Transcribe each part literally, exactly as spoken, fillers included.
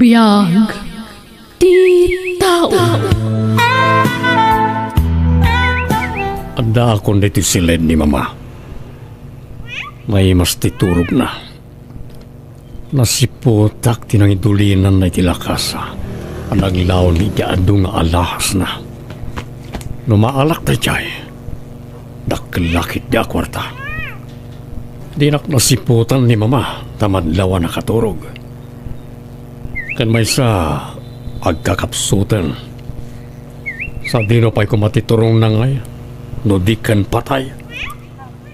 Biag ti tao. Addaakon ditoy siled ni Mama. Naimas ti turogna. Nasiputak ti nangidulinanna iti lakasa a naglaon iti adu nga alahasna. No maalak daydiay, dakkel la ketdi a kuarta. Dinak nasiputan ni Mama ta madlaw a nakaturog. Ken maysa, agkakapsuten. Sadino pay koma ti turongna ngay, no di ken patay?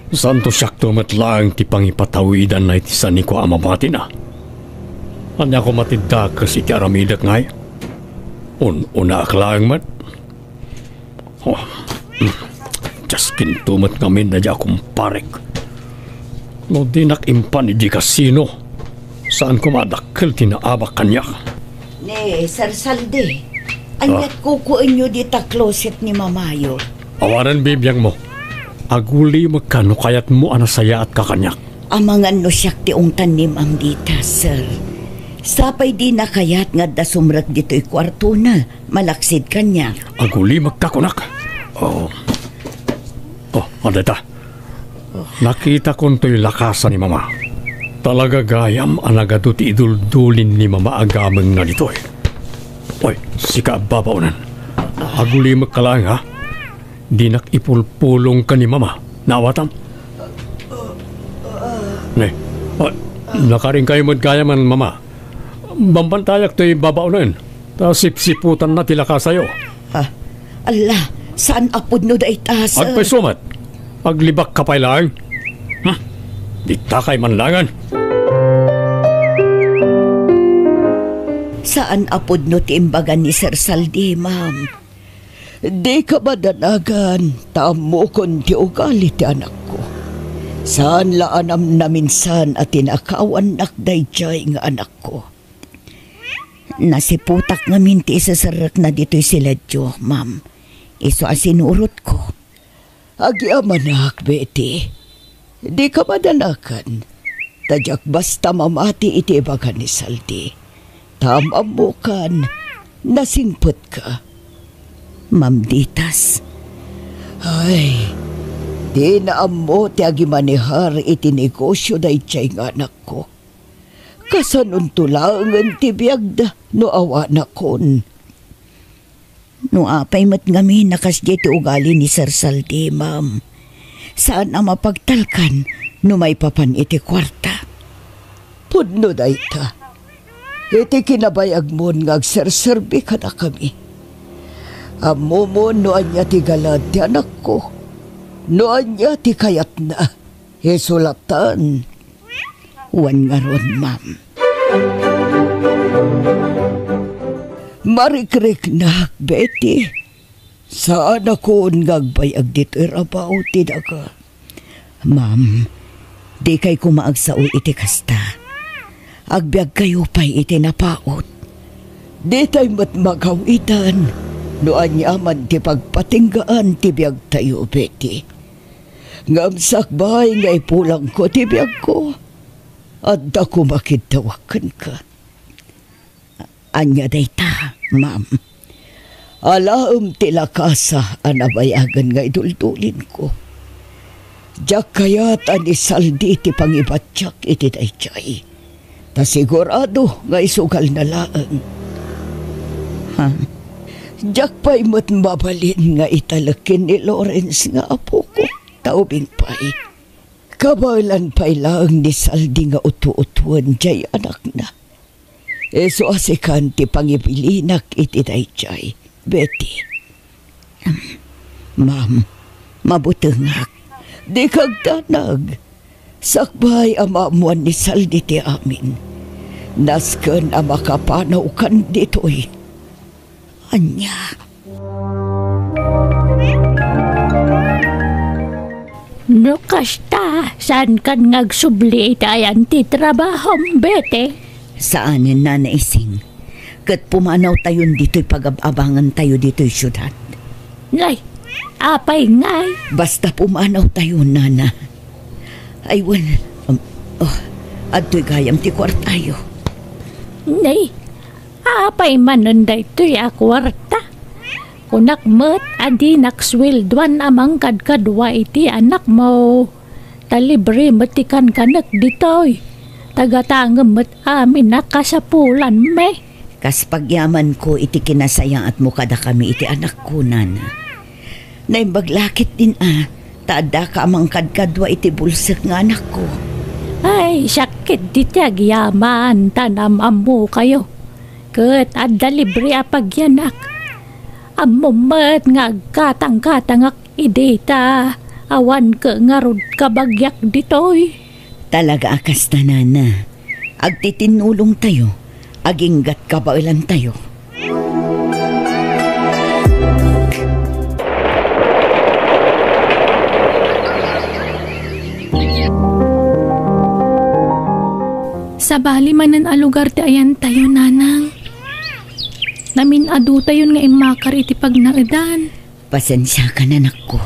Santo siakto met laeng ti pangipatawidanna iti sanikuan a mabatina. Ania koma ti dakes iti aramidek ngay? Un-unaak laeng met. Oh, mm. Diaskinto met ngamin daydiay a kumparek. No dinak impan idiay kasino, saan koma a dakkel ti naabak kaniak. Ni Sir Saldi, aniat kukuenyo dita closet ni Mamayo? Awanen bibiangmo. Agulimekka no kayatmo a nasayaatka kaniak. Amangan no siak ti ungtan ni Ma'am dita, sir. Sapay dina kayat nga adda sumrek ditoy kuartona, malaksid kaniak. Agulimekka kunak. Oh. Oh, adda ita. Nakitakon toy lakasa ni Mama. Talaga gayam a nagadu ti iduldulin ni Mama a gamengna ditoy. Oy, sika, babaonen. Agulimekka laeng, ha? Dinak ipulpulong ken ni Mama. Naawatam? Ne, ah, nakarinkayo met gayamen, Mama. Bambantayak toy babaonen, ta sipsiputanna ti lakasayo. Ah, alla, saan a pudno dayta, sir. Agpayso met. Aglibakka pay laeng. Hmm. Ditakay man laengen. Saan a pudno ti imbaga ni Sir Saldi, ma'am. Dika madanagan, ta ammokon ti ugali ti anakko. Saan la a namnaminsan a tinakawannak daydiay nga anakko. Nasiputak ngamin ti iseserrekna ditoy siledyo, ma'am. Isu a sinurotko. Agyamanak, Betty. Dika madanagan. Ta diak basta mamati iti ibaga ni Saldi. Ta am-ammokan, nasingpetka. Ma'am Ditas. Ay, dina ammo ti agimanehar iti negosio daydiay nga anakko. Kasanonto laengen ti biagda no awanakon. No apay met ngamin a kasdiay ti ugali ni Sir Saldi, ma'am, saan a mapagtalkan no maipapan iti kuarta. Pudno dayta. Iti kinabayagmon nga agserserbi kadakami. Ammomon no ania ti galad ti anakko, no ania ti kayatna. Isu latta. Wen ngarud, ma'am. Marikriknak, Betty. Saanakon nga agbayag ditoy rabaw ti daga. Ma'am, dikay koma agsao iti kasta. Agbiagkayo pay iti napaut. Ditay met magawitan no aniaman ti pagpatinggaan ti biagtayo, Betty. Ngem sakbay nga ipulangko ti biagko, adda koma kiddawak kenka. Ania dayta, ma'am? Alaem ti lakasa a nabayagen nga iduldulinko. Diak kayat a ni Saldi ti pangibatiak iti daydiay. Ta sigurado nga isugalna laeng. Ha? Diak pay met mabalin nga italek ken ni Lawrence nga apoko, ta ubing pay. Kabaelan pay laeng ni Saldi nga utuotoen diay anakna. Isu a sikan ti pangibilinak iti daydiay, Betty. Ma'am, mabutengak. Dika agdanag. Sakbay a maammoan ni Saldi ti amin, nasken a makapanawkan ditoy. Ania? No kasta, saankan nga agsubli iti ayan ti trabahom, Betty? Saanen, Nana Ising. Ket pumanawtayon ditoy pagab-abangantayo ditoy siudad. Nay, apay ngay? Basta pumanawtayo, Nana. Ay, wen, um, oh, adtoy gayam ti kuartayo. Nay, Apay manen daytoy a kuarta? Kunak met a dinak sueldoan a mangkadkadua iti anakmo. Ta libre met ti kankanek ditoy. Tagatangem met amin a kasapulanmi. Kas pagyamanko iti kinasayaatmo kadakami iti anakko, nana. Naimbag la ketdin a, ta addaka a mangkadkadua iti bulsek nga anakko. Ay, siak ketdi ti agyaman, ta naam-ammokayo. Ket adda libre a pagyanak. Ammom met nga agkatangkatangak idi ta awan ket ngarud kabagiak ditoy. Talaga a kasta, nana. Agtitinnulongtayo, aginggat kabaelantayo. Sabali manen a lugar ti ayantayo, nanang. Namin-adutayon nga immakar iti pagnaedan. Pasensiakan, anakko.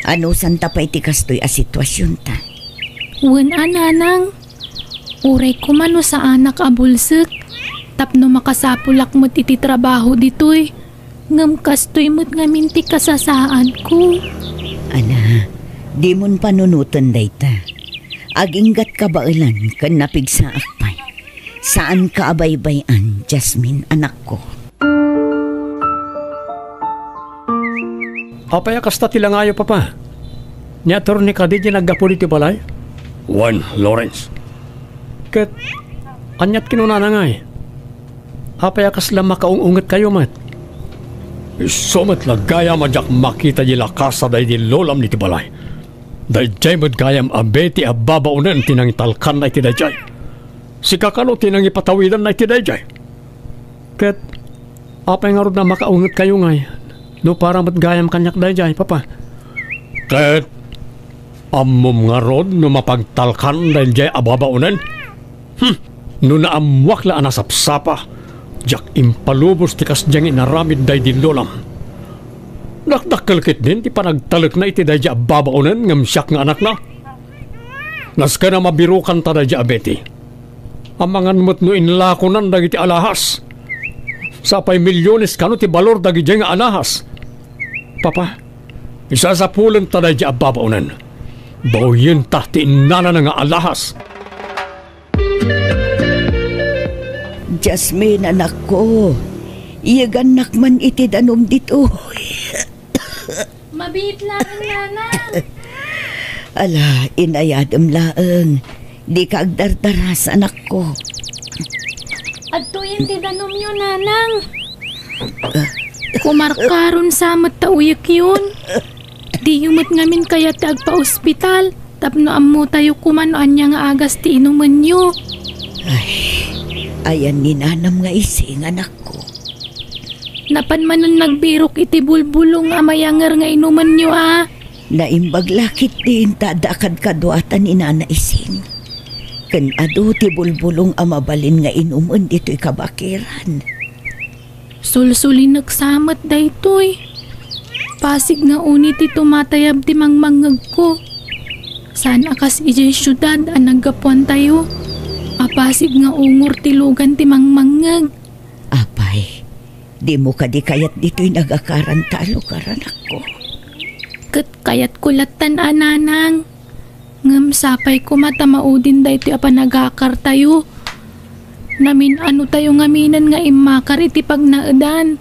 Anusanta pay ti kastoy a situasionta? Wen a, nanang. Uray koma no saanak a bulsek, tapno makasapulak met iti trabaho ditoy. Ngem kastoy met ngamin ti kasasaadko. Ala, dimon panunoten dayta. Aginggat kabaelan ken napigsaak pay. Saanka a baybay-an, Jasmine, anakko. Apay a kasta ti langayo, Papa? Ni Attorney kadi diay naggapu ditoy balay? Wen, Lawrence. Ket aniat kinunana ngay? Apay a kasla makaung-ungetkayo met? Isu met la gayam a diak makita diay lakasa daydi lolam ditoy balay. Daydiay met gayam a Betty a babaonen ti nangitalkanna iti daydiay. Sika kano ti nangipatawidanna iti daydiay. Ket apay ngarud a makaungetkayo ngay no para met gayam kaniak daydiay, Papa? Ket ammom ngarud no mapagtalkan daydiay a babaonen? Hmm, no naammoak la a nasapsapa, diak impalubos ti kasdiay nga inaramid daydi lolam. Dakdakkel ketdin ti panagtalekna iti daydiay a babaonen ngem siak nga anakna. Nasken a mabirokanta daydiay a Betty. Amangan met no inlakonan dagiti alahas. Sapay milyones kano ti balor dagidiay nga alahas. Papa, isasapulenta daydiay a babaonen. Bawyenta ti innanana nga alahas. Jasmine, anakko, iyegannak man iti danum ditoy. Mabiit laeng, nanang. Ala, inayadem laeng. Dika agdardaras, anakko. Adtoyen ti danumyo, nanang. Kumarkaron sa met ta uyekyon. Diyo met ngamin kayat ti agpaospital tapno ammotayo koma no ania nga agas ti inumenyo. Ay, ayan ni nanam nga ising, anakko. Napan manen nagbirok iti bulbulong a mayanger nga inumenyo a. Naimbag la ketdin ta adda kadkaduatan ni Nana Ising. Ken adu ti bulbulong a mabalin nga inumen ditoy kabakiran. Sulsulinek sa met daytoy. Pasig nga uni ti tumatayab ti mangmangngegko. Saan a kas idiay siudad a naggapuantayo a pasig nga ungor ti lugan ti mangmangngeg. Apay, dimo kadi kayat ditoy nagakaran ta a lugar, anakko? Ket kayatko lattan a, nanang. Ngem sapay koma ta maudin daytoy a panagakartayo. Namin-anotayo ngaminen nga immakar iti pagnaedan.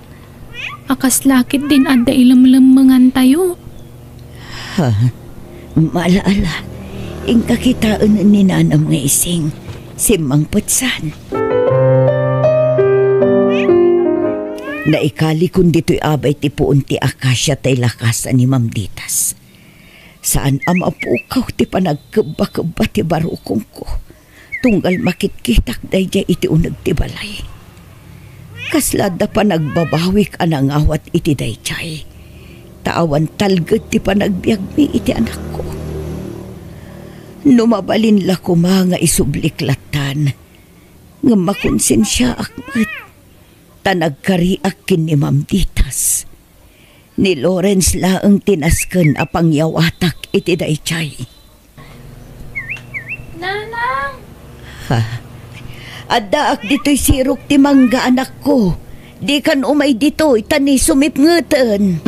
A kasla ketdin adda ilemlemmengantayo. Ha? Maala-ala, inka kitaen ni nanam nga ising. Simmangpet saan. Naikalikon ditoy abay ti puon ti akasia tay lakasa ni Ma'am Ditas. Saan a mapukaw ti panagkebba-kebba ti barukongko, tunggal makitkitak daydiay iti uneg ti balay. Kasla adda panagbabawik a nangawat iti daydiay, ta awan talged ti panagbiagmi iti anakko. No mabalin la koma nga isublik lattan, ngem makonsensiaak met, ta nagkariak ken ni Ma'am Ditas. Ni Lawrence laeng ti nasken a pangyawatak iti daydiay. Nanang! Ha? Addaak ditoy sirok ti mangga, anakko. Dikan umay ditoy, ta ni sumipngeten.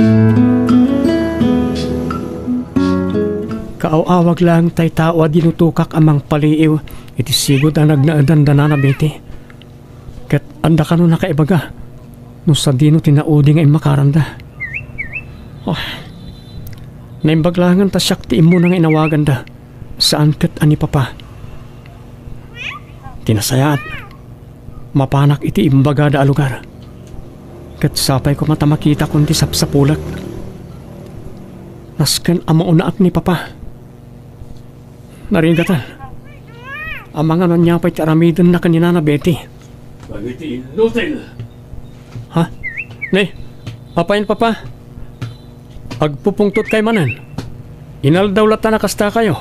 Kaaw-awag laeng tay tao a dinutokak a mangpaliiw iti sigud a nagnaedan da Nana Betty. Ket adda kano nakaibaga no sadino ti naudi nga immakaranda. Oh, naimbag laengen ta siak ti immuna nga inawaganda, saan ket a ni Papa. Ti nasayaat, mapanak iti imbagada a lugar. Ket sapay koma ta makitakon ti sapsapulek. Nasken a maunaak ni Papa. Narigatan. Amangan ania pay ti aramidenna ken ni Nana Betty. Dagiti inutil! Ha? Ne, apayen, Papa? Agpupungtotkay manen. Inaldaw latta a kastakayo.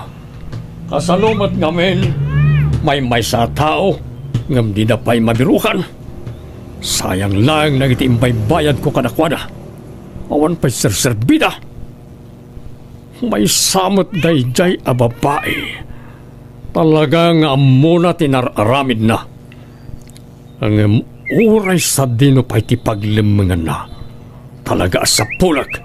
Kasano met ngamin, maymaysa a tao, ngem dida pay mabirukan. Sayang laeng dagiti imbaybayadko kadakuada. Awan pay serserbida. Maysa met daydiay a babai. Talaga nga ammona ti nar-aramidna. Ngem uray sadino pay ti paglemmenganna, talaga a sapulek.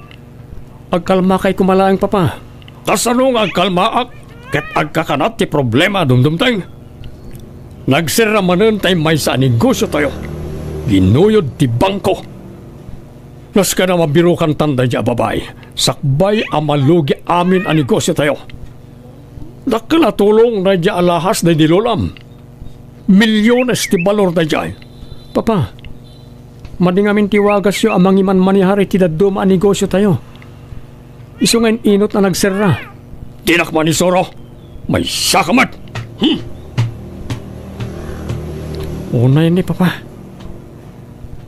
Agkalmakay koma laeng, Papa. Kasano nga agkalmaak ket agkakanat ti problema a dumdumteng? Nagserra manen tay maysa a negosiotayo. Ginuyod ti bangko. Nasken a mabirukantan daydiay a babai, sakbay a malugi amin a negosiotayo. Dakkel a tulong daydiay a lahas daydi lolam. Milyones ti balor daydiay. Papa, madi ngamin ti wagasyo a mangimanmanehar iti dadduma a negosiotayo. Isu nga in-inot a nagserra. Dinak manisuro. Maysaka met. Hmm. Unay ni Papa.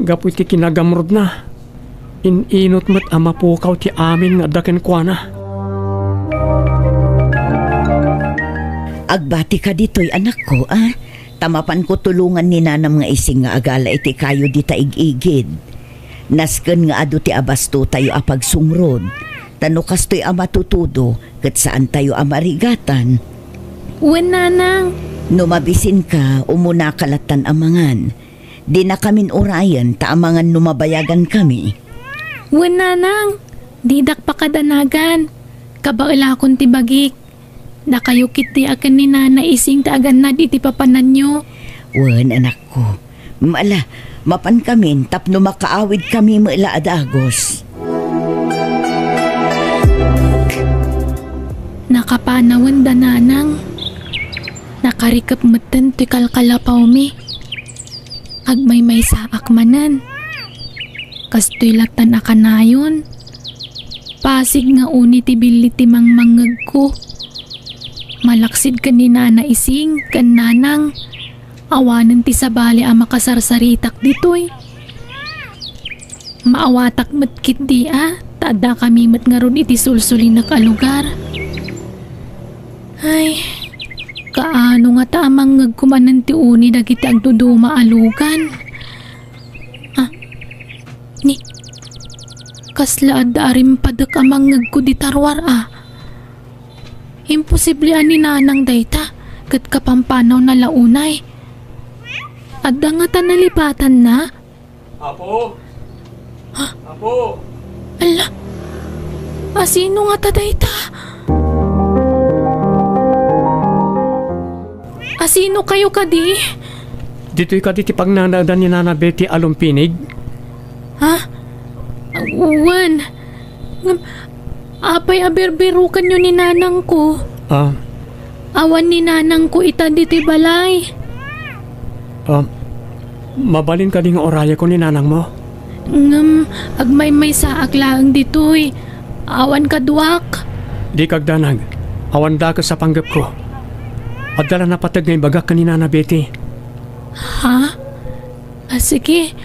Gapu iti kinagamrudna, in-inot met a mapukaw ti amin nga adda kenkuana. Agbatika ditoy, anakko, a? Ta mapanko tulongan ni nanam nga Ising nga agala iti kayo dita ig-igid. Nasken nga adu ti abastotayo a pagsungrod, ta no kastoy a matutudo, ket saantayo a marigatan. Wen, nanang. No mabisinka, umunaka lattan a mangan. Dinakamin urayen ta amangan no mabayagankami. Wen, nanang, didak pakadanagan. Kabaelakon ti bagik. Dakayo ketdi a ken ni Nana Ising ti agannad iti papananyo. Wen, anakko. Ala, mapankamin tapno makaawidkami met la a dagus. Nakapanawen da, nanang. Nakarikep metten ti kalkalapawmi. Agmaymaysaak manen. Kastoy lattan a kanayon. Pasig nga uni ti billi ti mangmangngegko. Malaksid ken ni Nana Ising ken Nanang, awanen ti sabali a makasarsaritak ditoy. Maawatak met ketdi a, ta addakami met ngarud iti sulsulinek a lugar. Ay, kaano ngata a mangngegko manen ti uni dagiti agduduma a lugan? Ah, ni, kasla adda a rimpadek a mangngegko dita ruar a. Imposible a ni Nanang dayta, ket kapampanawna la unay. Adda ngata nalipatanna? Apo? Ha? Apo? Ala, asino ngata dayta? Asino kayo kadi? Ditoy kadi ti pagnanaedan ni Nana Betty a lumpinig? Ha? Wen. Ngem, apay a birbirukanyo ni nanangko? Ah. Awan ni nanangko ita ditoy balay. Ah, mabalin kadi nga urayeko ni nanangmo? Ngem, agmaymaysaak laeng ditoy. Awan kaduak. Dika agdanag. Awan dakes a panggepko. Adda la napateg nga ibagak ken ni Nana Betty. Ha? Ah, sige.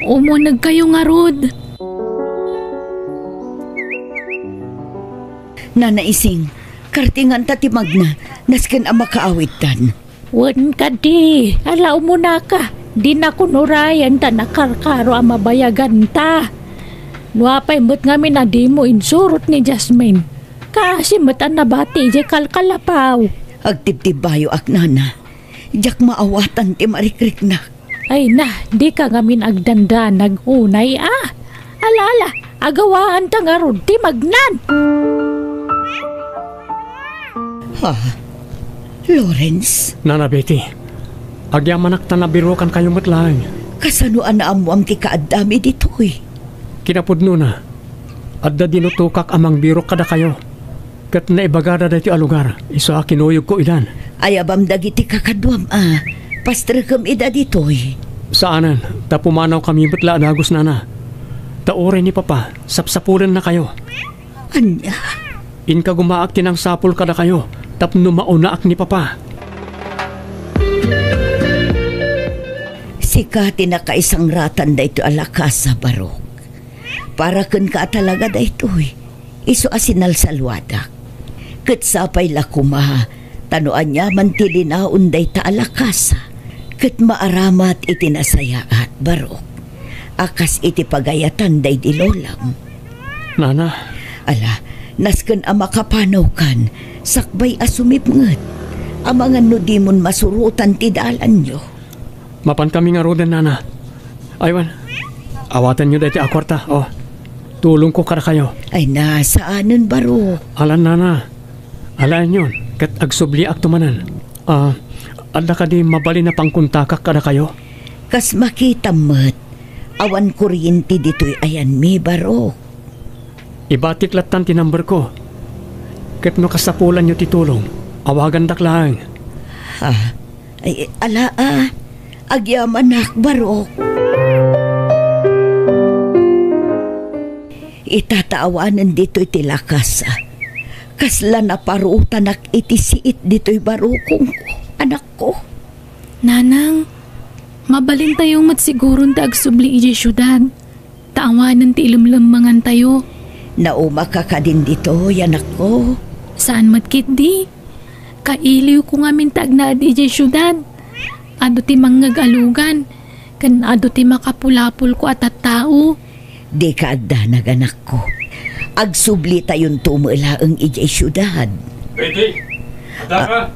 Umunegkayo ngarud. Nana Ising, kartinganta ti magna, nasken a makaawidtan. Wen kadi, ala umunaka, dinakon urayen ta nakarkaro a mabayaganta. No apay met ngamin a dimo insurot ni Jasmine, kaasi met a nabati idiay kalkalapaw. Agtibtibbayoak, nana. Diak maawatan ti marikriknak. Ay na, dika ngamin agdandanag unay a. Ala, ala, agawaanta ngarud ti magnan. Ha? Lawrence? Nana Betty, agyamanak ta nabirukankayo met laeng. Kasano a naammoam ti kaaddami ditoy? Kinapudnona, adda dinutokak a mangbirok kadakayo. Ket naibagada daytoy a lugar, isu a kinuyogko idan. Ayabam dagiti kakaduam a pastrekem ida ditoy. Saanen, ta pumanawkami met la a dagus, nana. Ta uray ni Papa, sapsapulennakayo. Ania? Inkagumaak ti nangsapul kadakayo tapno maunaak ni Papa. Sika ti nakaisangratan daytoy a lakasa, Barok. Para kenka a talaga daytoy, isu a sinalsaluadak. Ket sapay la koma, ta no aniaman ti linaon dayta a lakasa, ket maaramat iti nasayaat, Barok, a kas iti pagayatan daydi lolam. Nana. Ala, nasken a makapanawkan, sakbay a sumipnget. Amangan no dimon masurotan ti dalanyo. Mapankami ngaruden, nana. Ay wen, awatenyo daytoy a kuarta, o. Tulongko kadakayo. Ay na, saanen, Barok. Alan, nana. Alaenyon, ket agsubliakto manen. A, adda kadi mabalin a pangkontakak kadakayo? Kas makitam met, awan kuryente ditoy ayanmi, Barok. Ibatik lattan ti numberko. Ket no kasapulanyo ti tulong, awagandak laeng. Ha? Ay, ala a. Agyamanak, Barok. Ita ta awanen ditoy ti lakasa. Kasla naparutanak iti siit ditoy barukongko, anakko. Nanang, mabalintayo met siguron ti agsubli idiay siudad. Ta awanen ti ilemlemmengantayo. Naumaka kadin ditoy, anakko? Saan met ketdi. Kailiwko ngamin ti agnaed idiay siudad. Adu ti mangngeg a lugan, ken adu ti makapulapolko a tattao. Dika agdanag, anakko. Agsublitayonto met laeng idiay siudad. Betty, addaka?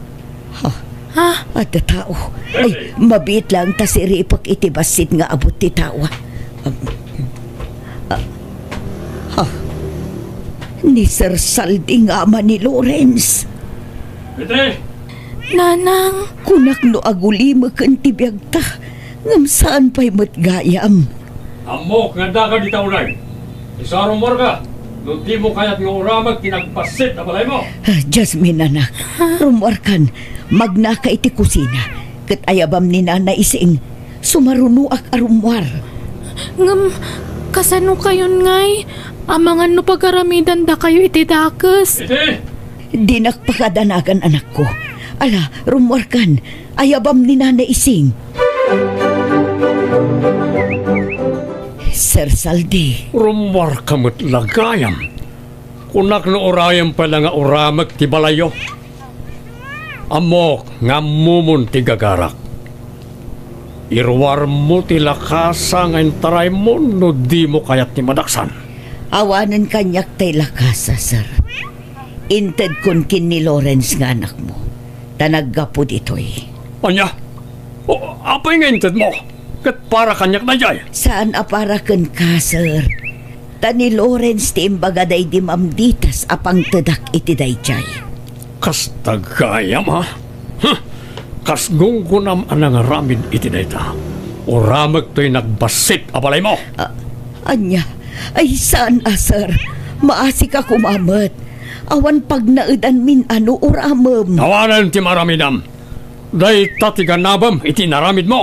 Ha? Ha? Adda tao. Ay, mabiit laeng ta siripek iti bassit nga abut ti tao. Um, ah, ha? Ni Sir Saldi nga ama ni Lawrence. Betty! Nanang! Kunak no agulimeken ti biagta, ngem saan pay met gayam. Ammok nga addaka dita unay. Isu a rummuarka, no dimo kayat nga uramek ti nagbassit a balaymo. Ah, Jasmine, anak, rummuarkan, magnaka iti kusina, ket ayabam ni Nana Ising, sumarunoak a rummuar. Ngem, kasano kayon ngay? Amangan no pagaramidandakayo iti dakes. Iti! Dinak pakadanagan, anakko. Ala, rummuarkan, ayabam ni Nana Ising. Sir Saldi. Rummuarka met la gayam. Kunak no urayem pay la nga uramek ti balayyo. Ammok nga ammomon ti gagarak. Iruarmo ti lakasa nga intaraymo no dimo kayat ti madaksan. Awanen kaniak tay lakasa, sir. Intedkon ken ni Lawrence nga anakmo, ta naggapu ditoy. Ania? O, apay nga intedmo? Ket para kaniak daydiay? Saan a para kenka, sir. Ta ni Lawrence ti imbaga daydi mamditas a pangtedak iti daydiay. Kasta gayam, ha? Huh! Kas gunggonam a nangaramid iti dayta, uramek toy nagbassit a balaymo. A-, ania? Ay, saan a, sir. Maasika koma met. Awan pagnaedanmin a no uramem. Awanen ti maaramidam. Dayta ti ganabem iti inaramidmo.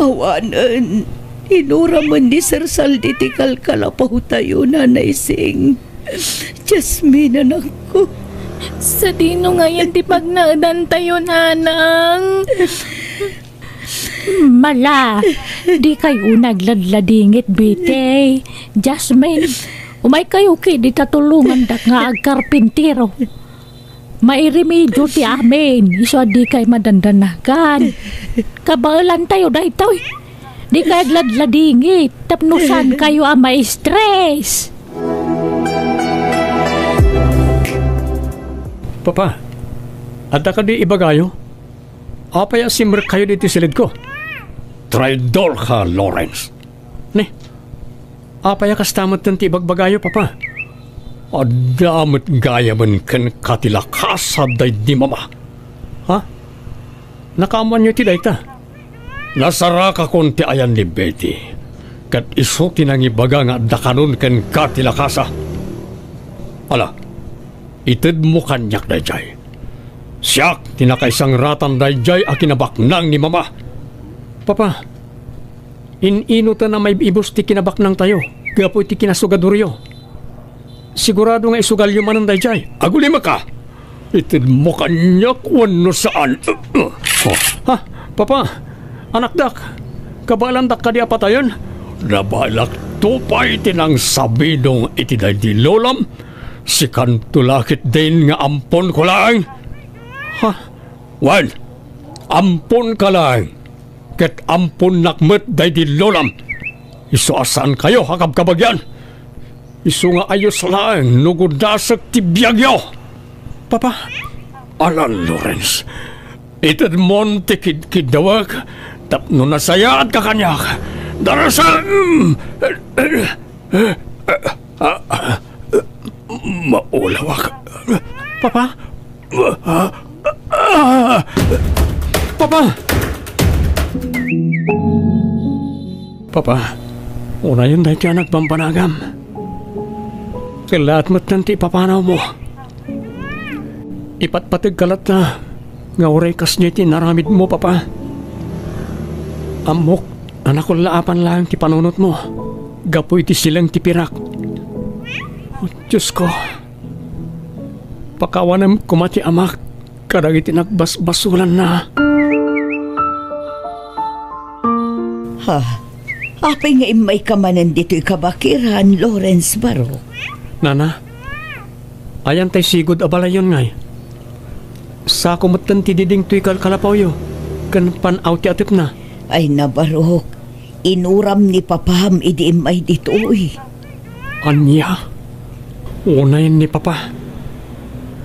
Awanen, inuramen ni Sir Saldi ti kalkalapawtayo, Nanay Sing. Jasmine, anakko. Sadino ngayen ti pagnaedantayo, nanang? Mala, dikay unay agladladingit, Betty. Jasmine, umaykayo ketdi ta tulongandak nga agkarpintero. Mairemedio ti amin, isu a dikay madandanagan. Kabaelantayo daytoy. Dikay agladladingit, tapno saankayo a ma-stress. Papa, adda kadi ibagayo? Apay a simrekkayo ditoy silidko? Traidorka, Lawrence. Ne, apay a kasta metten ti ibagbagayo, Papa? Adda met gayamen kenka ti lakasa daydi mama. Ha? Nakaammoanyo ti dayta? Nasarakakon ti ayan ni Betty, ket isu ti nangibaga nga adda kanon kenka ti lakasa. Ala, itedmo kaniak daydiay. Siak ti nakaisangratan daydiay a kinabaknang ni Mama. Papa, in-inoten a maib-ibus ti kinabaknangtayo gapu iti kinasugadoryo. Sigurado nga isugalyo manen daydiay. Agulimeka! Itedmo kaniak wenno saan? Ha? Papa, anakdak, kabaelandak kadi a patayen? Nabaelakto pay ti nangsabidong iti daydi lolam. Sikanto la ketdin nga amponko laeng. Ha? Wen, amponka laeng. Ket amponnak met daydi lolam. Isu a saankayo a kabkabagyan. Isu nga ayos laeng no gudasek ti biagyo. Papa. Ala, Lawrence, itedmon ti kidkiddawek tapno nasayaatka kaniak. Darasa! Maulawak. Papa! Papa! Papa, unayen daytoy a nagbanbanagam. Kellaat metten ti ipapanawmo. Ipatpategka latta nga uray kasdiay ti inaramidmo, Papa. Ammok a nakullaapan laeng ti panunotmo gapu iti sileng ti pirak. O Diosko, pakawanem koma ti amak kadagiti nagbasbasolanna. Ha? Apay nga immayka manen ditoy kabakiran, Lawrence Barok? Nana, ayan tay sigud a balayyon ngay? Sako metten ti diding toy kalkalapawyo ken pan-aw ti atepna. Ay, nabarok, inuram ni papam idi immay ditoy. Ania? Unayen ni papa.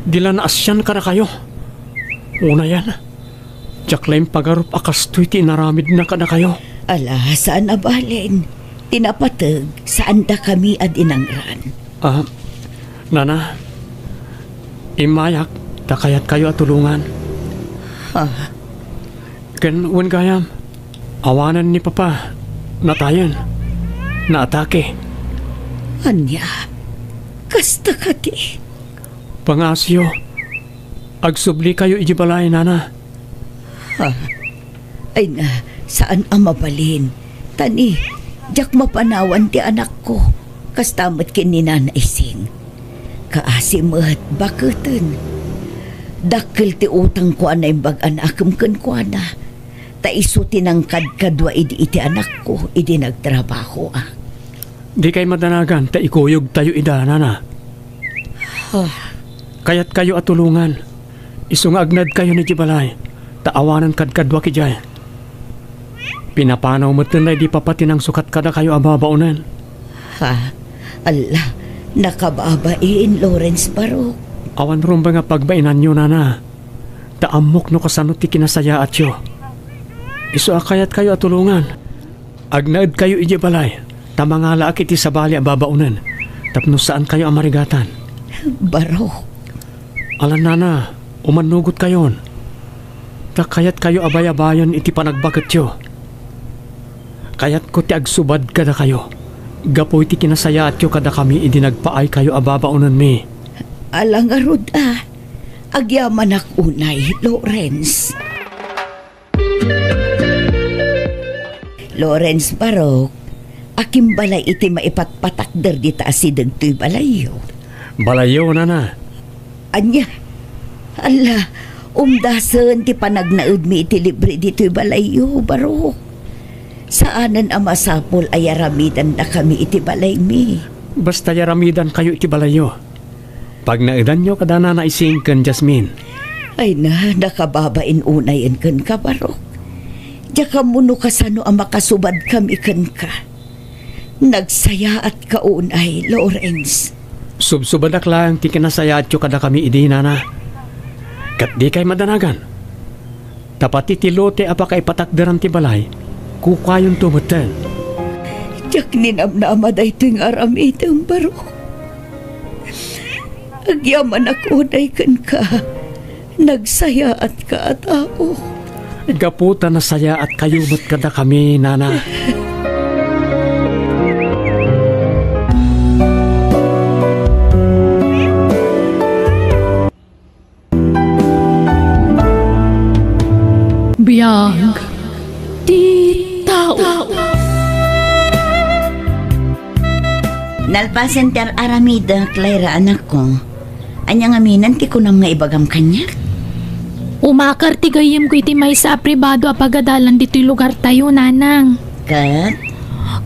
Di la naasian kadakayo. Unayen, diak la impagarup a kastoy ti inaramidna kadakayo. Ala, saan a balen. Ti napateg, saan dakami a dinangran. Ah, Nana, immayak ta kayatkayo a tulongan. Ha? Ken wen gayam, awanen ni Papa, natayen, naatake. Ania? Kasta kadi? Pangaasiyo, agsublikayo idiay balay, Nana. Ha? Ay na, saan a mabalin. Tani, diak mapanawan ti anakko, kasta met ken ni Nana Ising. Kaasi met, baketen. Dakkel ti utangko a naimbag a naakem kenkuana. Ta isu ti nangkadkadua idi iti anakko, idi nagtrabahoak. Dikay madanagan ta ikuyogtayo ida, Nana. Ah. Kayatkayo a tulongan. Isu nga agnaedkayon idiay balay, ta awanen kadkaduak idiay. Pinapanaw metten daydi papa ti nangsukat kadakayo a babaonen. Ha? Alla, nakababain, Lawrence Barok. Awan rumbeng a pagbainanyo, Nana. Ta ammok no kasano ti kinasayaatyo. Isu a kayatkayo a tulongan. Agnaedkayo idiay balay, ta mangalaak iti sabali a babaonen, tapno saankayo a marigatan. Barok. Alan, Nana, umannugotkayon. Ta kayatkayo a bayabayen iti panagbaketyo. Kayatko ti agsubad kadakayo, gapu iti kinasayaatyo kadakami idi nagpaaykayo a babaonenmi. Ala ngarud a, agyamanak unay, Lawrence. Lawrence Barok, akimbalay iti maipatpatakder dita asideg toy balayyo. Balayyo, Nana. Ania? Alla, umdasen ti panagnaedmi iti libre ditoy balayyo, Barok. Saanen a masapul a yaramidandakami iti balaymi. Basta yaramidankayo iti balayyo. Pagnaedanyo kada Nana Ising ken Jasmine. Ay na, nakababain unayen kenka, Barok. Diak ammo no kasano a makasubadkami kenka. Nagsayaatka unay, Lawrence. Subsubadak laeng ti kinasayaatyo kadakami idi, Nana. Ket dikay madanagan. Ta pati ti lote a pakaipatakderan ti balay, kukuayonto metten. Diak ninamnama daytoy nga aramidem, barok. Agyamanak unay kenka. Nagsayaatka a tao. Gapu ta nasayaatkayo met kadakami, Nana. Biag ti tao. Nalpasen ti ar-aramidek, Lyra, anakko. Ania ngamin ti kunam nga ibagam kaniak? Umakar ti gayyemko iti maysa a pribado a pagadalan ditoy lugartayo, Nanang. Ket?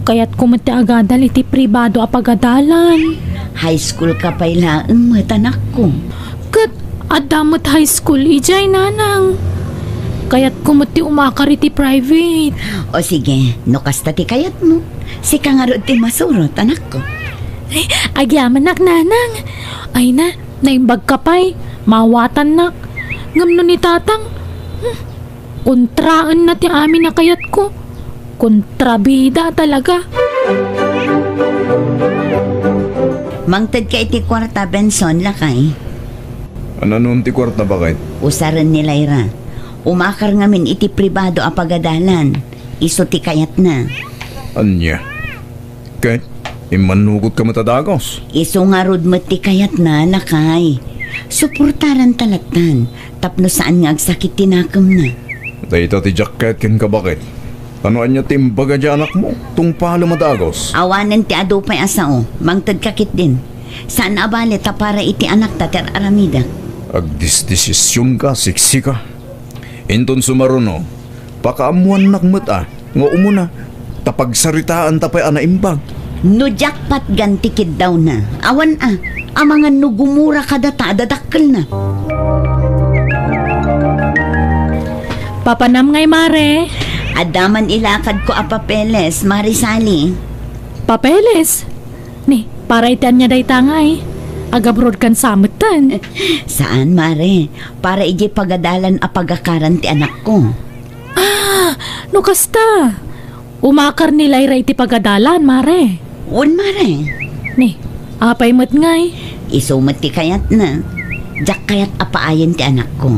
Kayatko met ti agadal iti pribado a pagadalan. High school ka pay laeng met, anakko. Ket adda met high school idiay, Nanang. Kayatko met ti umakar iti private. O sige, no kasta ti kayatmo, sika ngarud ti masurot, anakko. Ay, agyamanak, Nanang. Ay na, naimbagka pay, maawatannak. Ngem no ni Tatang, hmm, kontraenna ti amin a kayatko. Kontrabida talaga. Mangtedka iti kuarta, Benson, lakay. Ania ngamin ti kuarta, baket? Usaren ni Lyra. Umakar ngamin iti pribado a pagadalan. Isu ti kayatna. Ania? Ket immannugotka met a dagus. Isu ngarud met ti kayatna, lakay. Suportaranta lattan, tapno saan nga agsakit ti nakemna. Dayta ti diak kayat kenka, baket. Tano ania ti imbaga ti anakmo? Tungpalem a dagus. Awanen ti adu pay a sao, mangtedka ketdin. Saan a bale ta para iti anakta ti ar-aramidek. Agdisdesisionka, siksika. Inton sumaruno, pakaammoannak met a nga umuna, ta pagsaritaanta pay a naimbag. No diak patgan ti kiddawna, awan a, amangan no gumura kadata a dadakkelna. Papanam ngay, Mare? Adda man ilakadko a papeles, Mare Sally. Papeles? Ni, para iti ania dayta ngay? Agabroad kan sa metten? Saan, Mare. Para idiay pagadalan a pagakaran ti anakko. Ah, no kasta, umakar ni Lyra iti pagadalan, Mare. Wen, Mare. Ni, apay met ngay? Isu met ti kayatna. Diak kayat a paayen ti anakko.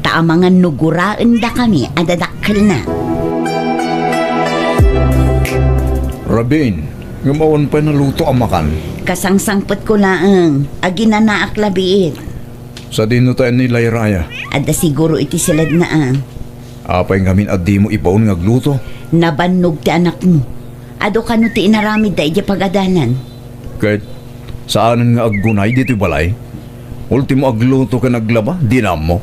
Ta amangan no guraendakami a dadakkelna. Rabin, ngem awan pay naluto a makan. Kasangsangpetko laeng, aginanaak la biit. Sadino tayo ni Lyra aya? Adda siguro iti siledna a. Apay ngamin a dimo ibaon nga agluto? Nabannog ti anakmo. Adu kano ti inaramidda idiay pagadalan? Ket saanen nga aggunay ditoy balay? Ultimo agluto ken aglaba, dina ammo.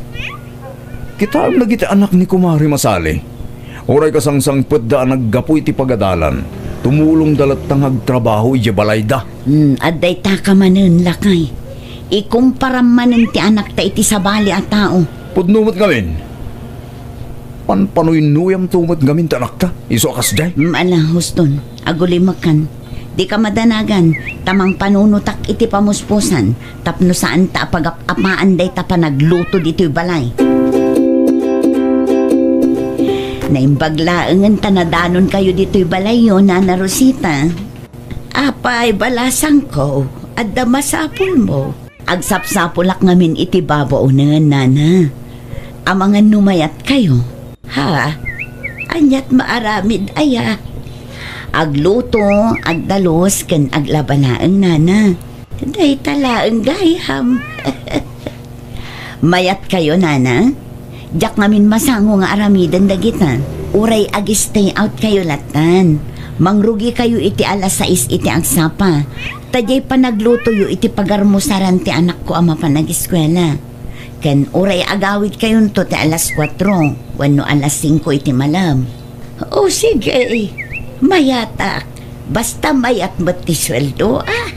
Kitaem dagiti anak ni Kumare Masali. Uray kasangsangpetda a naggapu iti pagadalan, tumulongda latta nga agtrabaho idiay balayda. Hmm, adda itaka manen, lakay. Ikumparam manen ti anakta iti sabali a tao. Pudno met ngamin. Panpanuynoyamto met ngamin ti anakta, isu a kasdiay. Hmm, ala, huston. Agulimekan. Dika madanagan, ta mangpanunotak iti pamuspusan, tapno saanta a pagap-apaan dayta panagluto ditoy balay. Naimbag laengen ta nadanonkayo ditoy balayyo, Nana Rosita. Apay, balasangko, adda masapulmo. Agsapsapulak ngamin iti babaonen, Nana. Amangan no mayatkayo. Ha? Aniat maaramid aya? Agluto, agdalus, ken aglaba laeng, Nana. Dayta laeng gayam. Mayatkayo, Nana? Diak ngamin masango nga aramiden dagita. Uray ag-stay out kayo lattan. Mangrugikayo iti alas sais iti agsapa. Ta diay panaglutoyo iti pagarmusaran ti anakko a mapan ageskuela. Ken uray agawidkayonto ti alas kuatro wenno alas singko iti malem. O sige, mayatak. Basta mayat met ti sueldo, ah.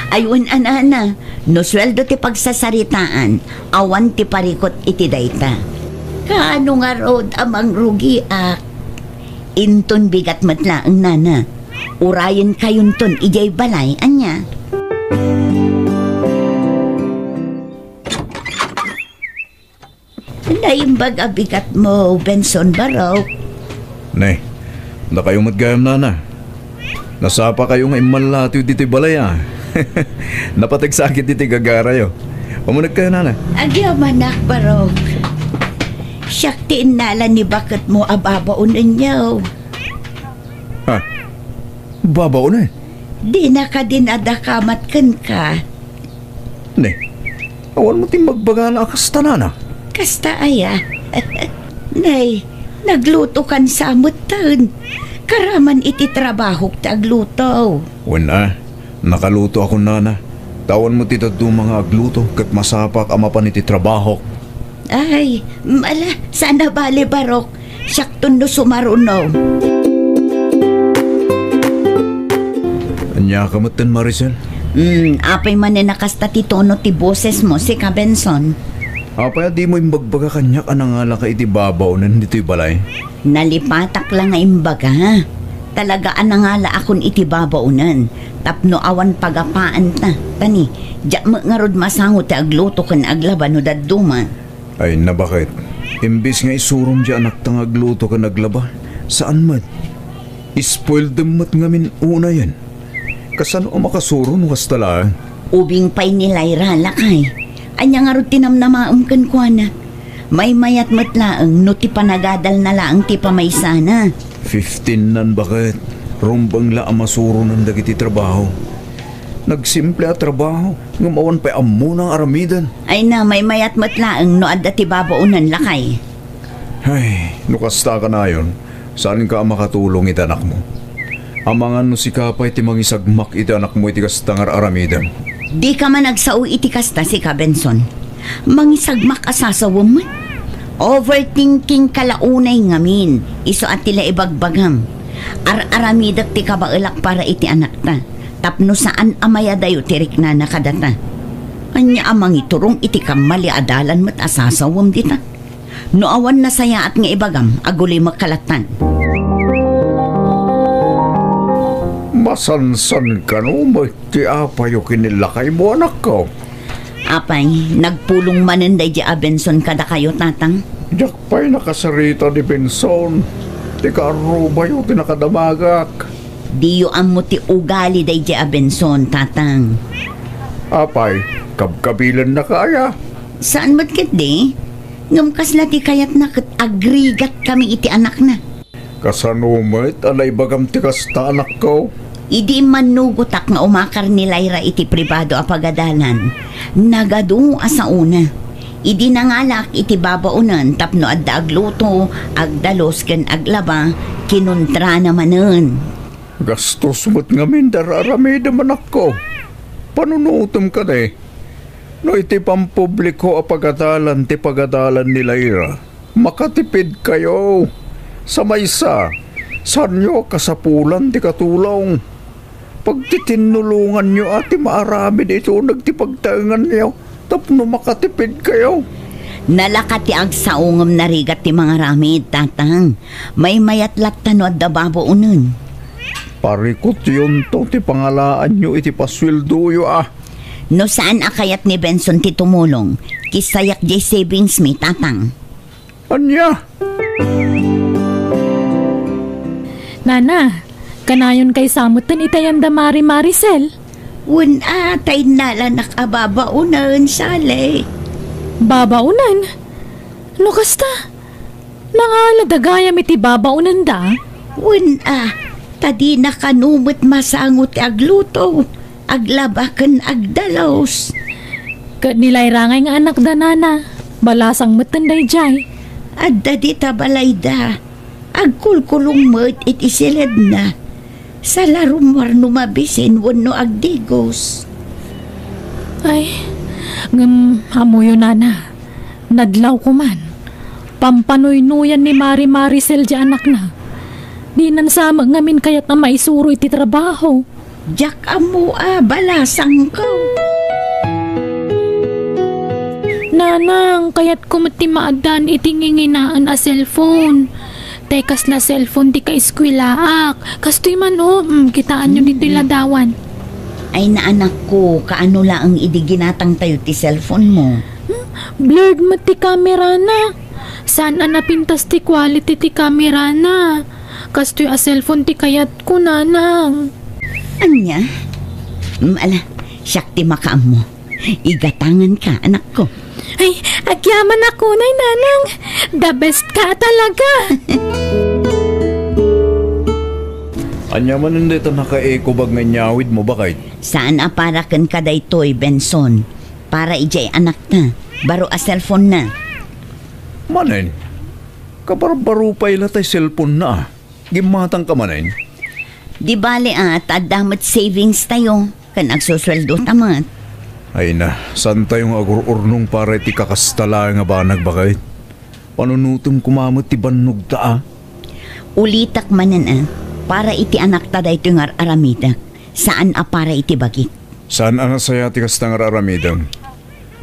Ay, wen a, Nana, no sueldo ti pagsasaritaan, awan ti parikut iti dayta. Kaano ngarud a mangrugiak? Inton bigat met laeng, Nana. Urayenkayonton idiay balay, ania? Naimbag a bigatmo, Benson, Barok. Ne, dakayo met gayam, nana. Nasapakayo nga immallatiw ditoy balay, a. Napateg sakit ditoy gagarayo. Umunegkayo, nana. Agyamanak, Barok. Siak ti innala ni baketmo a babaonenyo. Ha? Babaonen? Dina kadin a dakamat kenka. Ne, awan mo ti magbagana a kasta, nana? Kasta aya? Nay, naglutokan sa metten. Karaman iti trabahok ti agluto. Wen a, nakalutoakon, nana. Ta awan mo ti dadduma nga agluto ket masapak a mapan iti trabahok. Ay, mm, ala, saan a bale, Barok. Siakton no sumaruno. Ania ka metten, Maricel? Hmm, apay manen a kasta ti tono ti bosesmo, sika, Benson? Apay a dimo imbagbaga kaniak a nangalaka iti babaonen ditoy balay? Nalipatak la nga imbaga. Talaga a nangalaakon iti babaonen tapno awan pagapaanta. Ta ni, diak met ngarud masango ti agluto ken aglaba no dadduma. Ay, nabaket. Imbes nga isurom ti anakta nga agluto ken aglaba, saan met. Spoiledem met ngamin unayen. Kasano a makasuro no kasta laeng? Ubing pay ni Lyra, lakay. Ania ngarud ti namnamaem kenkuana? Maymayat met laeng no ti panagadalna laeng ti pamaysana. Fifteen-nan, baket. Rumbeng la a masuronan dagiti trabaho. Nagsimple a trabaho, ngem awan pay ammona nga aramiden. Ay na, maymayat met laeng no adda ti babaonen, lakay. Ay, no kasta kanayon, saanka a makatulong iti anakmo. Amangan no sika pay ti mangisagmak iti anakmo iti kasta nga ar-aramidem. Dika man agsao iti kasta, sika, Benson. Mangisagmak a sasawem met. Overthinking ka la unay ngamin, isu a ti la ibagbagam. Ar-aramidek ti kabaelak para iti anakta, tapno saan a mayadayo ti riknana kadata. Ania a mangiturong iti kammali a dalan met a sasawem dita? No awan nasayaat nga ibagam, agulimek ka lattan. Masansan kano met ti apayo ken ni lakaymo, anakko? Apay, nagpulong manen daydi a Benson kadakayo, tatang? Diak pay nakasarita ni Benson. Ti kaarrubayo ti nakadamagak. Diyo ammo ti ugali daydi a Benson, tatang. Apay, kabkabilennaka aya? Saan met ketdi? Ngem kasla ti kayatna ket agrigatkami iti anakna. Kasano met a naibagam ti kasta, anakko? Idi immannugotak nga umakar ni Lyra iti pribado a pagadalan, nagadu a saona. Idi nangalaak iti babaonen tapno adda agluto, agdalus ken aglaba, kinuntrana manen. Gastos met ngamin ti ar-aramidem, anakko. Panunotem kadi, no iti pampubliko a pagadalan ti pagadalan ni Lyra, makatipidkayo. Sa maysa, saanyo a kasapulan ti katulong. Pagtitinnulonganyo a ti maaramid iti uneg ti pagtaenganyo tapno makatipidkayo. Nalaka ti agsao ngem narigat ti mangaramid, tatang. Maymayat latta no adda babaonen. Parikutyonto ti pangalaanyo iti pasueldoyo a. No saan a kayat ni Benson ti tumulong, kissayak diay savings mi, tatang. Ania? Nana, kanayon kaysa metten iti ayan da Mari Maricel? Wen a, ta innalanak a babaonen, Sally. Babaonen? No kasta, nangalada gayam iti babaonenda? Wen a, ta dina kano met masango ti agluto, aglaba ken agdalus. Ket ni Lyra ngay nga anakda, nana, balasang metten daydiay. Adda dita balayda. Agkulkulong met iti siledna. Salarumar no mabisin wenno agdigos. Ay, ngem ammoyo, nana, nadlawko man. Pampanuynuyan ni Mari Maricel diay anakna. Dinan sa met ngamin kayat a maisuro iti trabaho. Diak ammo a balasangko. Nanang, kayatko met ti maaddaan iti nginginaen a cellphone. Tay kasla cellphone ti kaeskuelaak. Kastoy man, o, mm, kitaenyo ditoy ladawan. Ay, naanakko, kaano laeng idi ginatangtayo ti cellphone mo? Hmm? Blurred met ti camera na. Saan a napintas ti quality ti kamerana. Kastoy a cellphone ti kayatko, nanang. Ania? Mm, ala, siak ti makaammo. Igatanganka, anakko. Ay, agyamanak unay, nanang. The best ka talaga. Ania manen dayta nakaekobag nga inyawidmo, baket? Saan a para kenka daytoy, Benson. Para idiay anakta. Baro a cellphone na. Manen, kabarbaro pay la tay cellphone na, a. Gimmatangka manen? Di bale, a, ta adda met savings tayo, ken agsusueldo ta met. Ay na, saan tayo nga agur-urnong para iti kakasta laeng a banag, baket? Panunotem koma met ti bannogta, a. Ulitek manen, a, para iti anakta daytoy nga ar-aramidek, saan a para iti bagik. Saan a nasayaat ti kasta nga ar-aramidem.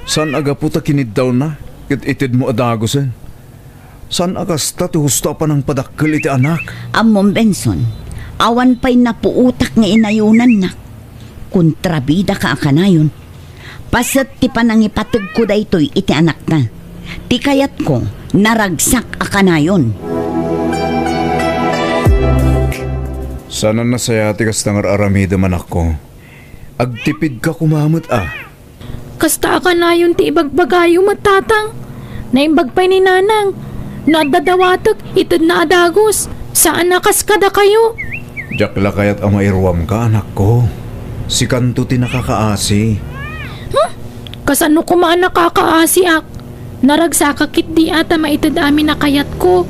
Saan a gapu ta kiniddawna, ket itedmo a dagusen. Saan a kasta ti husto a panangpadakkel iti anak? Ammom, Benson, awan pay napuotak nga inayonannak. Kontrabidaka a kanayon. Paset ti panangipategko daytoy iti anakta. Ti kayatko, naragsak a kanayon. Saan a nasayaat ti kasta nga ar-aramidem, anakko. Agtipidka koma met, a. Kasta a kanayon ti ibagbagayo met, tatang. Naimbag pay ni nanang. No adda dawatek, itedna a dagus. Saan a kas kadakayo. Diak la kayat a mairuamka, anakko. Sikanto ti nakakaasi. Hmm? Kasano koma a nakakaasiak? Naragsaka ketdi a ta maited amin a kayatko.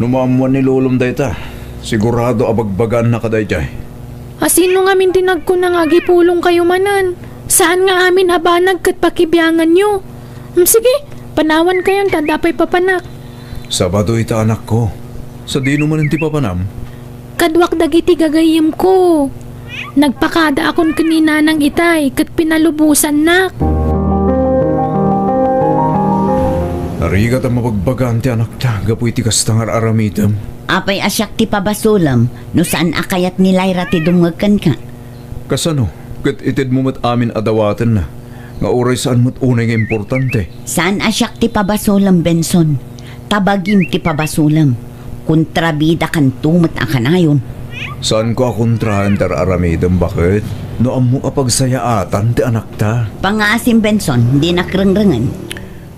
No maammoan ni lolom dayta, sigurado a bagbagaannaka daydiay. A, sino ngamin ti nagkuna nga agipulongkayo manen? Saan nga amin a banag ket pakibianganyo? Mm, sige, panawankayon ta adda pay papanak. Sabado ita, anakko. Sadino manen ti papanam? Kaduak dagiti gagayyemko. Nagpakadaakon ken ni nanang itay ket pinalubosannak. Narigat a mabagbagaan ti anakta gapu iti kasta nga ar-aramidem. Apay a siak ti pabasolem no saan a kayat ni Lyra ti dumngeg kenka? Kasano? Ket itedmo met amin a dawatenna, nga uray saan met unay nga importante. Saan a siak ti pabasolem, Benson. Ta bagim ti pabasolem. Kontrabidakanto met a kanayon. Saanko a kontraen ti ar-aramidem, baket? No ammok a pagsayaatan ti anakta. Pangaasim, Benson, dinak rengrengen.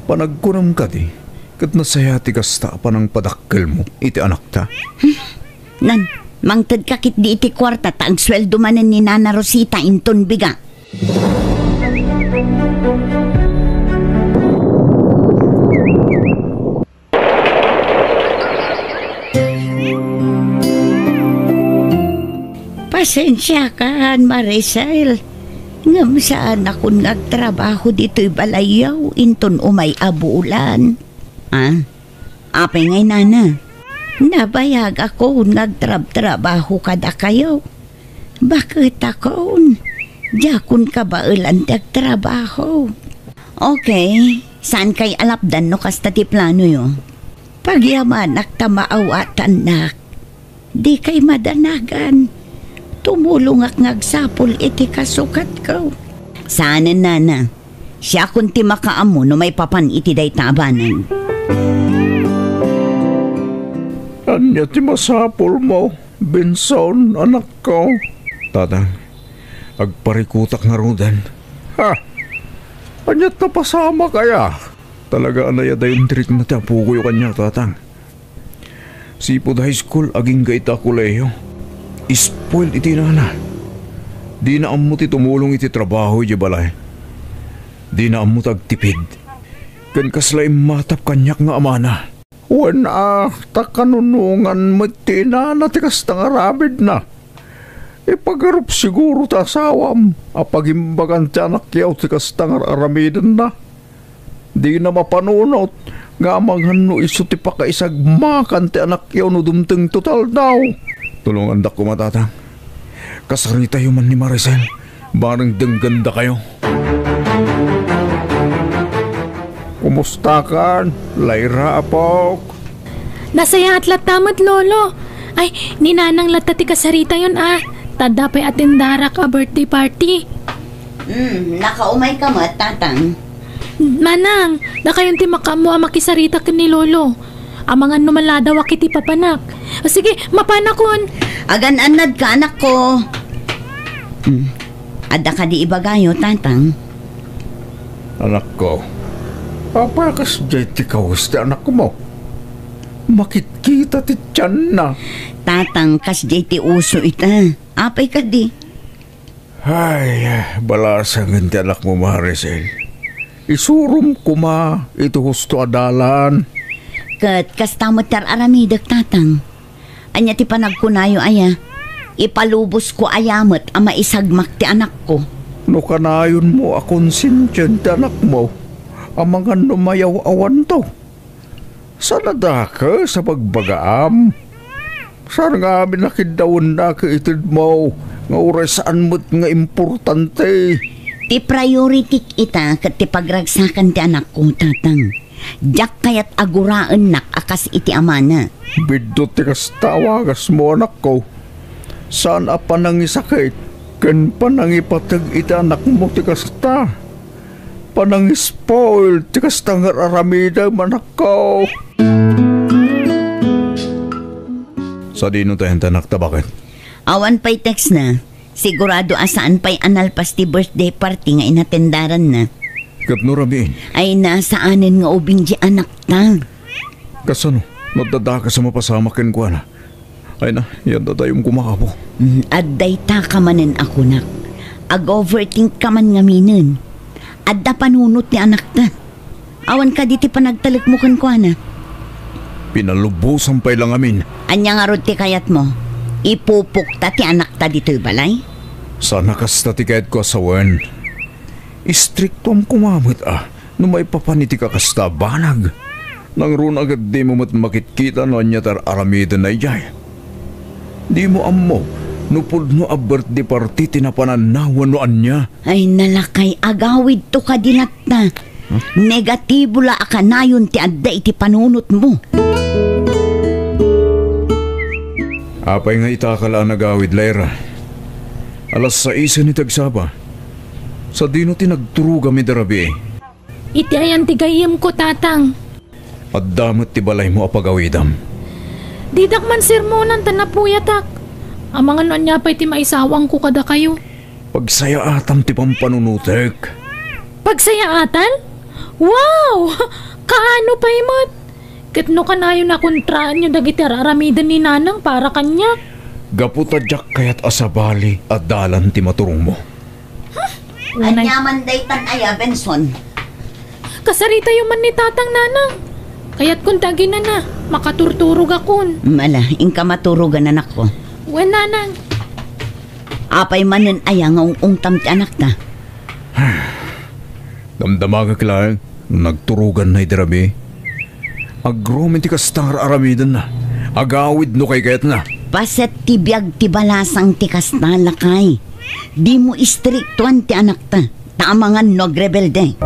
Panagkunam kadi, ket nasayaat ti kasta a panangpadakkelmo iti anakta? Nan, mangtedka ketdi iti kuarta ta agsueldo manen ni Nana Rosita inton biga. Pasensiakan, Maricel. Ngem saanakon nga agtrabaho ditoy balayyo inton umay a bulan. Ah? Apay ngay, nana? Nabayagakon nga agtrabtrabaho kadakayo. Baketakon, diakon kabaelan ti agtrabaho. Okay, saankay a lapdan no kasta ti planoyo. Pagyamanak ta maawatannak. Dikay madanagan. Tumulongak nga agsapul iti kasukatko. Saanen, nana. Siakon ti makaammo no maipapan iti dayta a banag. Ania ti masapulmo, Benson, anakko? Tatang, agparikutak ngaruden. Ha? Ania ta pasamak aya? Talaga a nayadayon ti rikna ti apokoyo kaniak, tatang. Sipud high school, agingga ita a kolehiyo. Spoiled iti inana. Dina ammo ti tumulong iti trabaho idiay balay. Dina ammo ti agtipid. Ken kasla immatap kaniak nga amana. Wen a, ta kanunongan met ti inana ti kasta nga aramidna. Ipagarup siguro ti asawam a pagimbagan ti anakyo ti kasta nga ar-aramidenna. Dina mapanunot nga amangan no isu ti pakaisagmakan ti anakyo no dumtengto ti aldaw. Tulongandak koma, tatang. Kasaritayo man ni Maricel, bareng denggandakayo. Kumustakan, Lyra, apok? Nasayaat latta met, Lolo. Ay, ni Nanang latta ti kasaritayon, a. Ta adda pay atendarak a birthday party. Hmm, nakaumayka met, Tatang. Manang, dakayon ti makaammo a makisarita ken ni Lolo. Amangan no maladawak iti papanak. Sige, mapanakon. Agan-annadka, anakko. Hmm. Adda kadi ibagayo, Tatang? Anakko, apay a kasdiay ti kawes ti anakmo? Makitkita ti tianna. Tatang, kasdiay ti uso ita. Apay kadi? Ay, balasangen ti anakmo, Marisel. Isurom koma iti husto a dalan. Ket kasta met ti ar-aramidek, Tatang. Ania ti panagkunayo aya? Ipalubosko aya met a maisagmak ti anakko? No kanayonmo a konsensian ti anakmo, amangan no mayaw-awanto. Saan a dakes a bagbagaam. Saan nga amin a kiddawennak itedmo nga uray saan met nga importante. Ti priority ita ket ti pagragsakan ti anakko, Tatang. Diak kayat a guraennak a kas iti amana. Biddut ti kasta a wagasmo, anakko. Saan a panangisakit ken panangipateg iti anakmo ti kasta. Panangispoil ti kasta nga ar-aramidem, anakko. Sadino ti ayanna ti anakta, baket? Awan pay text na. Sigurado a saan pay a nalpas ti birthday party nga inatendaranna. Ket no rabiin? Ay, nasaanen nga ubing ti anakta. Kasano? No adda dakes a mapasamak kenkuana? Ay na, yadda tayo koma, Apo. Mm, adda itaka manen a kunak. Ag-overthink ka man ngaminen. Adda panunot ti anakta. Awan kadi ti panagtalekmo kenkuana? Pinalubosan pay la ngamin. Ania ngarud ti kayatmo? Ipupokta ti anakta ditoy balay? Saan a kasta ti kayatko a sawen. Istriktuam koma met a no maipapan iti kakasta a banag. Nangruna ket dimo met makitkita no ania ti ar-aramidenna idiay. Dimo ammo no pudno a birthday party ti napananna wenno ania. Ay, nalakay, agawidto kadi latta. Huh? Negatibo la a kanayon ti adda iti panunotmo. Apay nga itaka la a nagawid, Lyra? Alas saisen iti agsapa. Sadino ti nagturogam ida rabii? Iti ayan ti gayyemko, Tatang. Adda met ti balaymo a pagawidam. Didak man sermonan ta napuyatak. Amangan no ania pay ti maisawangko kadakayo. Pagsayaatam ti pampanunotek. Pagsayaatan? Wow! Kaano pay met? Ket no kanayon a kontraanyo dagiti ar-aramiden ni Nanang para kaniak? Gapu ta diak kayat a sabali a dalan ti maturongmo. Ania man daytan aya, Benson? Kasaritayo man ni Tatang, Nanang. Kayatkon ti aginana, makaturturogakon. Ala, inka maturogan, anakko. Wen, Nanang. Apay manen aya nga ung-ungtam ti anakta? Damdamagek laeng no nagturoganna idi rabii. Agromen ti kasta nga ar-aramidenna. Agawid no kaykayatna. Paset ti biag ti balasang ti kasta, lakay. Dimo istriktuan ti anakta, ta amangan no agrebelde.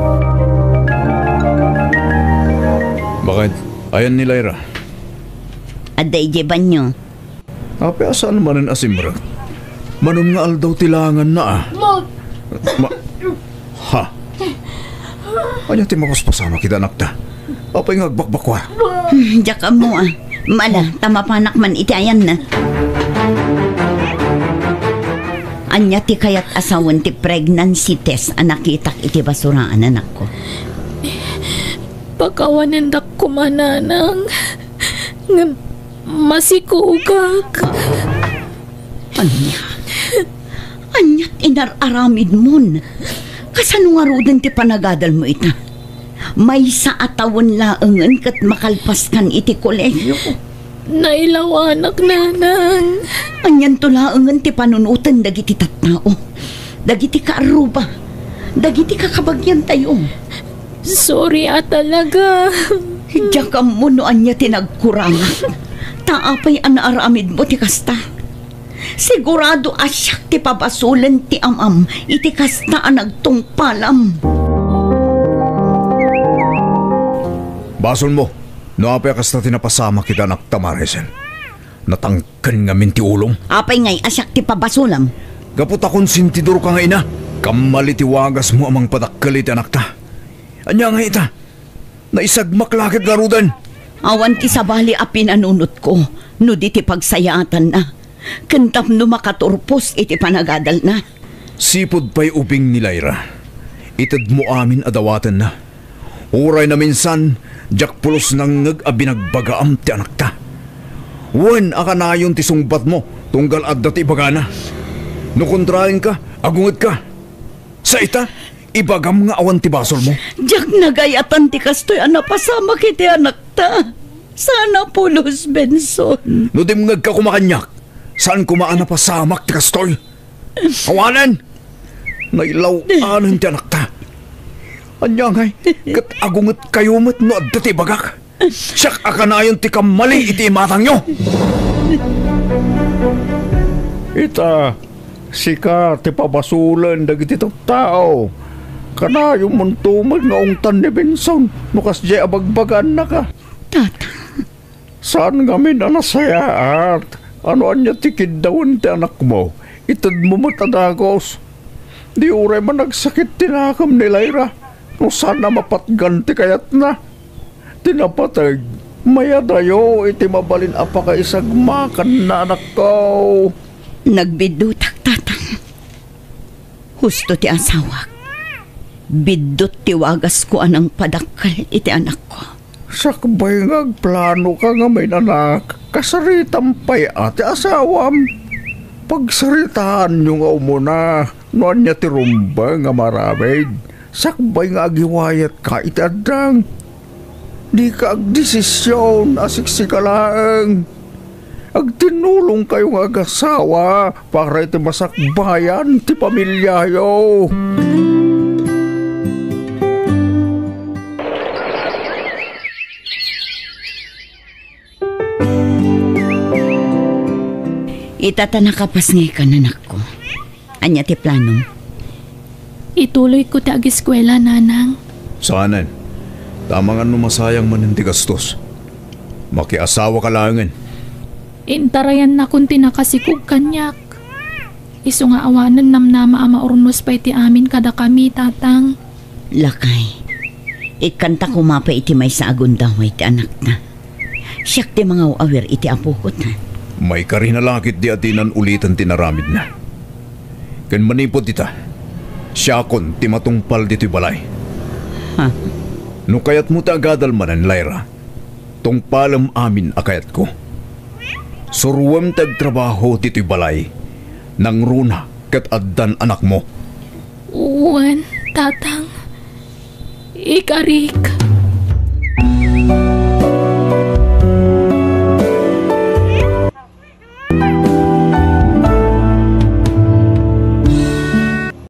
Baket, ayan ni Lyra? Adda idiay banyo. Apay a saan manen a simrek? Manon nga aldaw ti langanna a. Ma- Ma-, ha? Ania ti mapaspasamak ida anakta? Apay nga agbakbakua? Hmm, diak ammo a. Ala, ta mapanak man iti ayanna. Ania ti kayat a sawen ti pregnancy test a nakitak iti basuraan, anakko? Pakawanendak koma, Nanang. Ngem masikugak. Ania? Ania ti inar-aramidmon? Kasano ngaruden ti panagadalmo ita? Maysa a tawen laengen ket makalpaskan iti kolehiyo. Nailawanak, Nanang. Anianto laengen ti panunoten dagiti tattao, dagiti kaarruba, dagiti kakabagiantayo? Sorry a talaga. Diak ammo no ania ti nagkurangak. Ta apay a naaramidmo ti kasta? Sigurado a siak ti pabasolen ti amam iti kasta a nagtungpalam. Basolmo no apay a kasta ti napasamak ida anakta, Marisel. Natangken ngamin ti ulom. Apay ngay a siak ti pabasolam? Gapu ta konsentidorka nga ina. Kammali ti wagasmo a mangpadakkel iti anakta. Ania ngay ita? Naisagmak la ket ngaruden. Awan ti sabali a pinanunotko no di ti pagsayaatanna, ken tapno makaturpos iti panagadalna. Sipud pay ubing ni Lyra, itedmo amin a dawatenna. Uray naminsan, diak pulos nangngeg a binagbagaam ti anakta. Wen a kanayon ti sungbatmo tunggal adda ti ibagana. No kontraenka, agungetka. Sa ita, ibagam nga awan ti basolmo. Diak nagay-atan ti kastoy a napasamak iti anakta. Sana pulos, Benson. No dimngegka koma kaniak, saan koma a napasamak ti kastoy. Awanen! Nailaw-anen ti anakta. Ania ngay, ket agungetkayo met no adda ti ibagak. Siak a kanayon ti kammali iti imatangyo. Ita, sika ti pabasolen dagiti tattao. Kanayon monto met nga ungtan ni Benson no kasdiay a bagbagaannaka. Tata. Saan ngamin a nasayaat a no ania ti kiddawen ti anakmo, itedmo met a dagus. Di uray managsakit ti nakem ni Lyra no saan a mapatgan ti kayatna. Ti napateg, mayadayo iti mabalin a pakaisagmakanna, anakko. Nagbiddutak, Tatang. Husto ti asawak. Biddut ti wagasko a nangpadakkel iti anakko. Sakbay nga agplanoka ngamin, anak, kasaritam pay a ti asawam. Pagsaritaanyo nga umuna no ania ti rumbeng a maaramid, sakbay nga agiwayatka iti addang. Dika agdesision a siksika laeng. Agtinnulongkayo nga agasawa para iti masakbayan ti pamiliayo. Ita ta nakapasngaykan, anakko. Ania ti planom? Ituloyko ti ageskuela, nanang. Saanen. Ta amangan no masayang manen ti gastos. Makiasawaka laengen. Intarayannakon ti nakasikog kaniak. Isu nga awanen namnama a maurnos pay ti amin kadakami, Tatang. Lakay, ikkanta koma pay iti maysa a gundaway ti anakta. Siak ti mangaw-awir iti apokot. Maikarina la ketdi a dinan uliten ti inaramidna. Ken manipud ita, siakon ti matungpal ditoy balay. Ha? No kayatmo ti agadal manen, Lyra, tungpalem amin a kayatko. Suroem ti agtrabaho ditoy balay. Nangruna ket addan anakmo. Wen, Tatang. Ikarik.